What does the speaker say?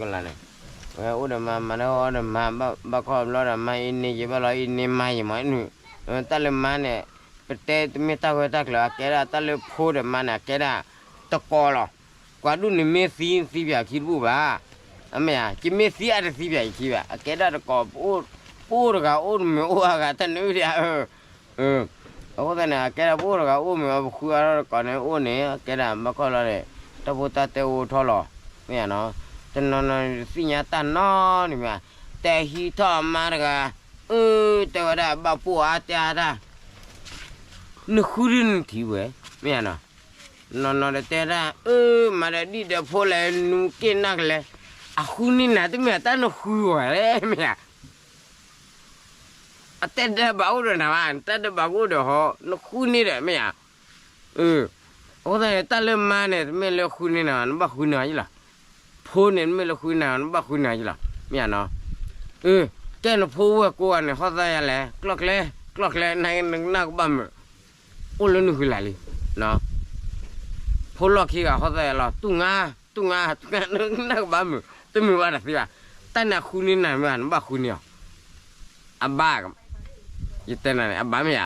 ကလါန့ၣ်, ဝဲအိၣ်ဒီးမါ မါဒီးအီၣ်ဒီးမါ, ဘၣ်ခီဘျီဒီးမါအံၤန့ၢ်ယဘၣ်လီၤ အံၤန့ၢ်မါယမးနုၣ်, တၢ်လၢမါန့ၣ် ပတဲတမ့ၢ်တၢ်ဝဲတၢ်ကျၢၤ အကဲဒၣ်တၢ်လၢဖိဒီးမါန့ၣ် အကဲဒၣ်တကိးလီၤ. ကွၢ်ဒူၣ်န့ၣ်မ့ၢ်သံ သံပၠးခံတဘူၣ်ဘၣ်, အမ့ၢ်ဧါ, ယမ့ၢ်သံအတသံပၠးယခံဘၣ်, အကဲဒၣ်တကိး, ပအိၣ်တဂၤအိၣ်တမုာ်အိၣ်အဂၤတၢ်နုၣ်ဒံးဧါ, အဃိသတးန့ၣ် အကဲဒၣ်ပအိၣ်တဂၤအိၣ်မုာ် ပဃုအါထီၣ်တကိးန့ၣ်အိၣ်န့ၣ် အကဲဒၣ်ဘၣ်ခီလီၤဒီး တၢ်ဖိတၢ်တဲအိၣ်ထီၣ်လီၤ, မ့ၢ်ဧါနီၤ, တနီၤနီၤန့ၣ်တသ့ၣ်ညါတၢ်နီတမံၤ, တဲဟံးထီၣ်အမါတဂၤ, အၢ တဲဝဲဒၣ်ဘၣ်ပိၢ်အါတဲအါတၢ် နဃုဒ်နထံၣ်ဝဲ, မ့ၢ်ဧါနီၤ, နီၤနီၤဒီးတဲဒၣ် အၢ မၤဒီးဒံၣ်ဒီးဖိလဲၣ် နူက့ၢ်နၢ်ကလဲၣ်, အဃုန့ၢ်နၤတမ့ၢ်တၢ်နဃုဝဲလဲၣ် မ့ၢ်ဧါ, အတဲဒၢဘၣ်အိၣ်ဒီးနၤဘၣ်, တၢ်ဒၢဘၣ်ကအိၣ်ဒီးဟီ နဃုန့ၢ်ဒီး မ့ၢ်ဧါ, အဃိသတးန့ၣ် တၢ်လၢမါန့ၣ် တမ့ၢ်လၢဃုန့ၢ်နၤ နဘၣ်ဃုန့ၢ်အီၤယလီၤ, ဖိန့ၣ်တမ့ၢ်လၢဃုန့ၢ်နၤ နဘၣ်ဃုန့ၢ်အီၤယလီၤ, မ့ၢ်ဧါနီၤ, အၢ ကဲနဖိဝဲၢ်ကိးဂၤန့ၣ် ဟီၣ်သၣ်ယၤလဲၣ် ကျီၢ်ကျဲ, ကျီၢ်ကျဲ နကနၢ်ကဘၣ်မုာ်, အိၣ်လၢနုၢ်ဃုလၢ်လံ, ဖိလီၢ်ခံဂၤဟီၣ်သၣ်ယၤလီၤ တူၢ်ငါ, တူၢ်ငါ, တူၢ်ငါ နကနၢ်ကဘၣ်မုာ်, တမုာ်ဘၣ်တသ့ဘၣ်, တၢ်န့ၣ်အဃုန့ၢ်နၤမ့ၢ် နဘၣ်ဃုန့ၢ်အီၤ, အဘၣ်, ယတဲနၤန့ၣ် အဘၣ်မ့ၢ်ဧါ